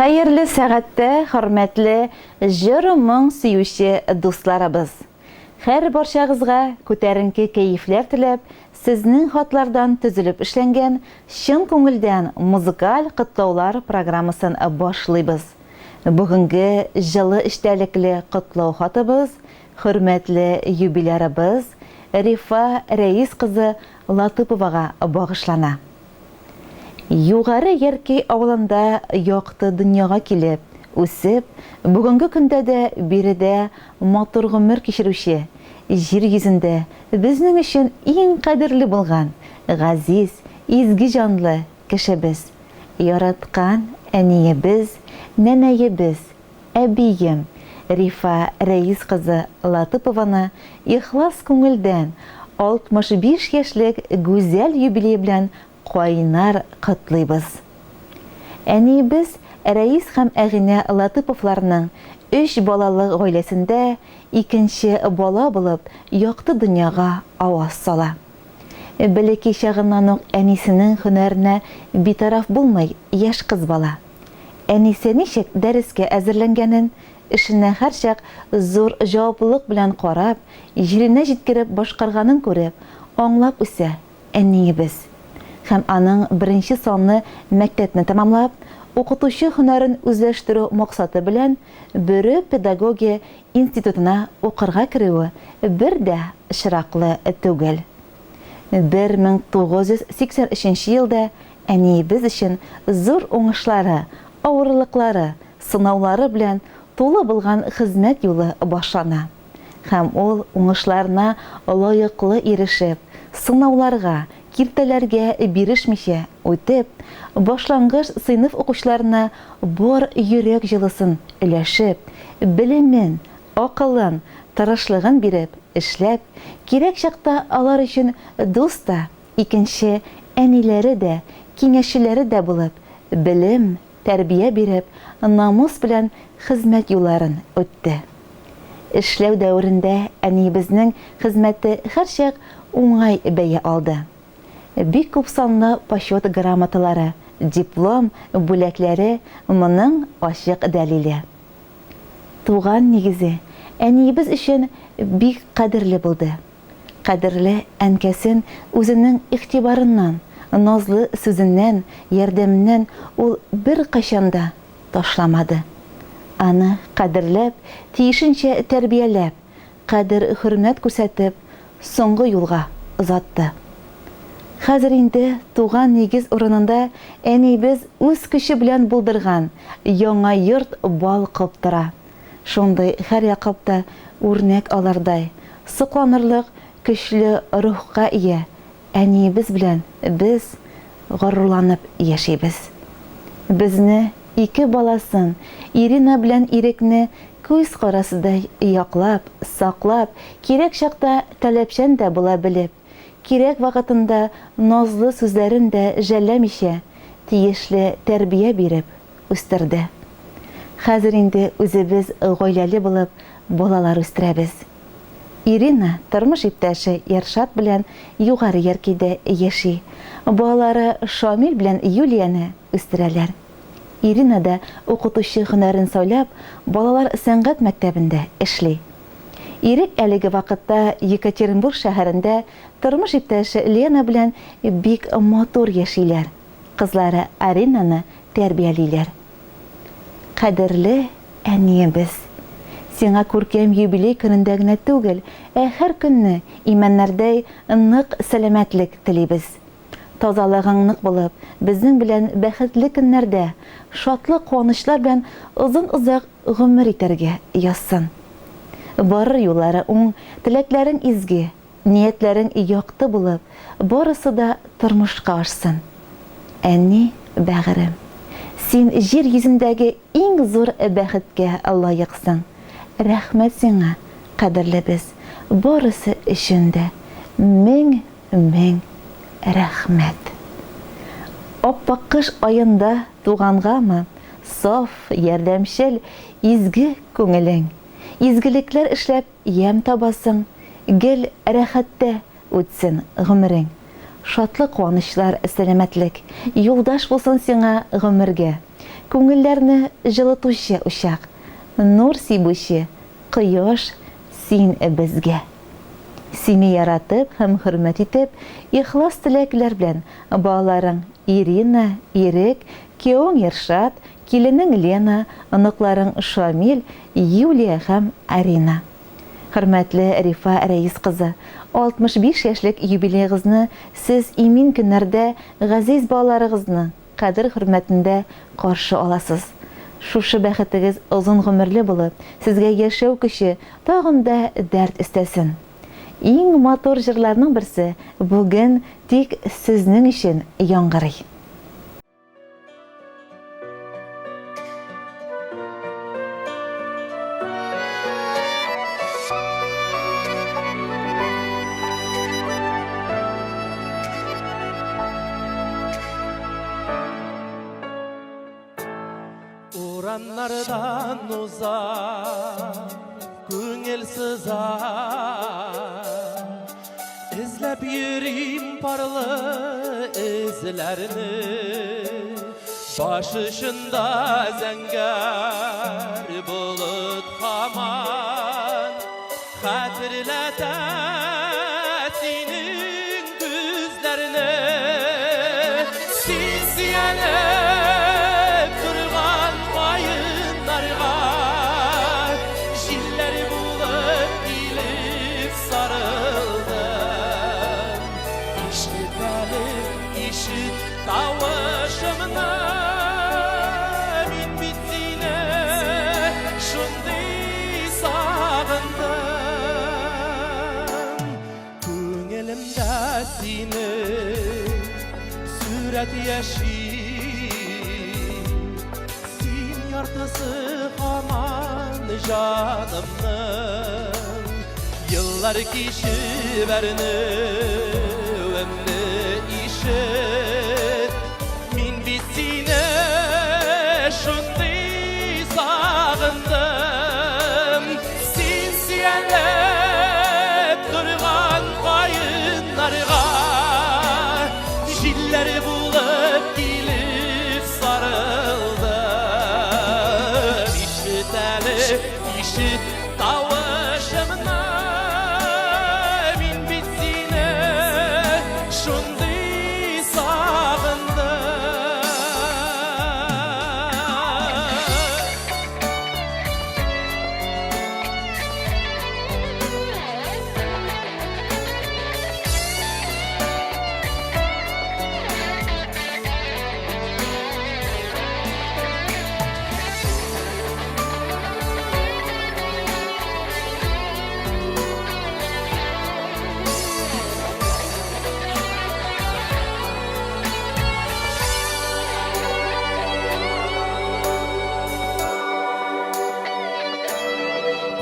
Хәерле сәгатьтә, хөрмәтле җыр-моң сөюче дусларыбыз! Һәр барчагызга күтәренке кәефләр теләп, сезнең хатлардан төзелеп эшләнгән чын күңелдән музыкаль котлаулар программасын башлыйбыз. Бүгенге җылы эчтәлекле котлау хатыбыз хөрмәтле юбилярыбыз Рифа Рәис кызы Латыповага багышлана. Югары Яркәй авылында якты дөньяга килеп, үсеп, бүгенге көндә дә биредә матур гомер кичерүче, җир йөзендә безнең өчен иң кадерле булган, газиз, изге җанлы кешебез, яраткан әниебез, нәнәебез, әбием Рифа Рәис кызы Латыпованы ихлас күңелдән 65 яшьлек гүзәл юбилее белән кайнар котлыйбыз. Әниебез Рәис һәм Әгинә Латыповларның өч балалы гаиләсендә икенче бала булып якты дөньяга аваз сала. Бәләкәй чагыннан ук әнисенең һөнәренә битараф булмый яшь кыз бала. Әнисе ничек дәрескә әзерләнгәнен, эшенә һәрчак зур җаваплылык белән карап, җиренә җиткереп башкарганын күреп, аңлап үсә әниебез. Һәм аның беренче санлы мәктәпне тәмамлап, укытучы һөнәрен үзләштерү максаты белән Бөре педагогия институтына укырга керүе бер дә очраклы түгел. 1983 елда Әниебез өчен зур уңышлары, авырлыклары, сынаулары белән тулы булган хезмәт юлы башлана. Һәм ул уңышларына лаеклы ирешеп, сынауларга, киртәләргә бирешмичә үтеп, башлангыч сыйныф укучыларына бар йөрәк җылысын өләшеп, белемен, акылын, тырышлыгын биреп эшләп, кирәк чакта алар өчен дус та, Икенче әниләре дә, киңәшчеләре дә булып, белем, тәрбия биреп, намус белән хезмәт юлларын үтте. Эшләү дәверендә әниебезнең хезмәте һәрчак уңай бәя алды. Бик күп санлы Почет грамоталары, диплом, бүләкләре моның ачык дәлиле. Туган нигезе әниебез өчен бик кадерле булды. Кадерле әнкәсен үзенең игътибарыннан, назлы сүзеннән, ярдәменнән ул беркайчан да ташламады. Аны кадерләп, тиешенчә тәрбияләп, кадер-хөрмәт күрсәтеп, соңгы юлга озатты. Хәзер инде туган нигез урынында әниебез үз көче белән булдырган яңа йорт балкып тора. Шундый һәрьяклап та үрнәк алырдай, сокланырлык көчле рухка ия әниебез белән без горурланып яшибез. Безне, ике баласын, Ирина белән Ирекне күз карасыдай яклап, саклап, кирәк чакта таләпчән дә була белеп, кирәк вакытында назлы сүзләрен дә жәлләмичә, тиешле тәрбия биреп үстерде. Хәзер инде үзебез гаиләле булып, балалар үстерәбез. Ирина тормыш иптәше Иршат белән Югары Яркәйдә яши. Балалары Шамил белән Юлияне үстерәләр. Ирина да укытучы һөнәрен сайлап, балалар сәнгать мәктәбендә эшли. Ирек әлеге вакытта Екатеринбург шәһәрендә тормыш иптәше Лена белән бик матур яшиләр. Кызлары Аринаны тәрбиялиләр. Кадерле әниебез! Сиңа күркәм юбилей көнендә генә түгел, ә һәр көнне имәннәрдәй нык сәламәтлек телибез. Тазалыгың нык булып, безнең белән бәхетле көннәрдә, шатлык-куанычлар белән озын-озак гомер итәргә язсын. Барыр юллары уң, теләкләрең изге, Ниятләрең якты булып, барысы да тормышка ашсын. Әни, бәгырем, син җир йөзендәге иң зур бәхеткә лаексың. Рәхмәт сиңа, кадерлебез, барысы өчен дә мең, мең рәхмәт. Ап-ак кыш аенда тугангамы, саф, ярдәмчел, изге күңелең. Изгелекләр эшләп Ямь табасың, гел рәхәттә үтсен гомерең. Шатлык-куанычлар, сәламәтлек юлдаш булсын сиңа гомергә. Күңелләрне җылытучы учак, Нур сибүче кояш син безгә. Сине яратып һәм хөрмәт итеп, ихлас теләкләр белән балаларың Ирина, Ирек, киявең Иршат, киленең Лена, оныкларың Шамил, Юлия һәм Арина. Хөрмәтле Рифа Рәис кызы, 65 яшьлек юбилеегызны сез имин көннәрдә газиз балаларыгызның кадер-хөрмәтендә каршы аласыз. Шушы бәхетегез озын гомерле булып, сезгә яшәү көче, тагын да дәрт өстәсен. Иң матур җырларның берсе бүген тик сезнең өчен яңгырый. Урамнардан уза, күңел сыза. Эзләп йөрим парлы эзләрне. Баш очында зәңгәр болыт һаман. Хәтерләтә синең күзләрне. Син сөялеп торган каеннарга җилләр булып килеп сарылдым. Ишет әле, ишет тавышымны. Мин бит сине шундый сагындым. Күңелемдә синең сурәт яши. Син яртысы һаман җанымның. Еллар кичеп әрнүемне ишет. Мин бит сине шундый сагындым. Син сөялеп торган каеннарга җилләр булып килеп сарылдым. Ишет әле, ишет тавышымны. Мин бит сине шундый сагындым.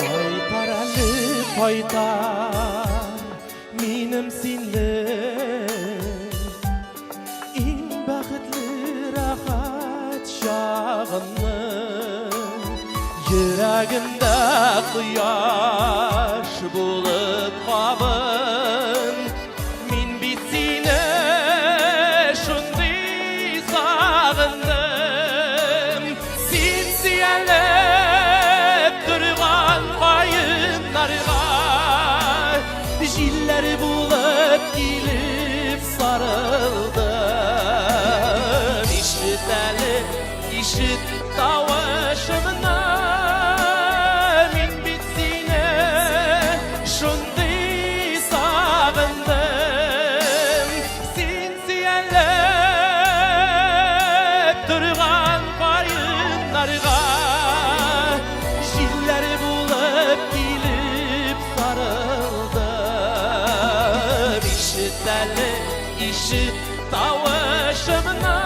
Кайтар әле, кайтар минем синле Иң бәхетле рәхәт чагымны. Йөрәгемдә кояш булып кабын. Мин бит сине шундый сагындым. Син сөялеп торган каеннарга җилләр булып килеп сарылдым. Ишет әле, ишет тавышымны. Мин бит сине шундый сагындым. Син сөялеп торган каеннарга җилләр булып килеп сарылдым. Ишет әле, ишет тавышымны.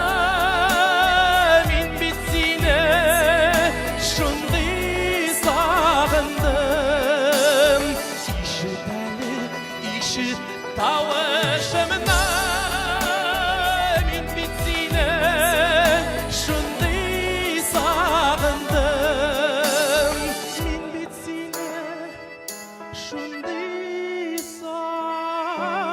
Мин бит сине шундый сагындым. Ишет әле, ишет тавышымны. Мин бит сине шундый сагындым. Мин бит сине шундый сагындым.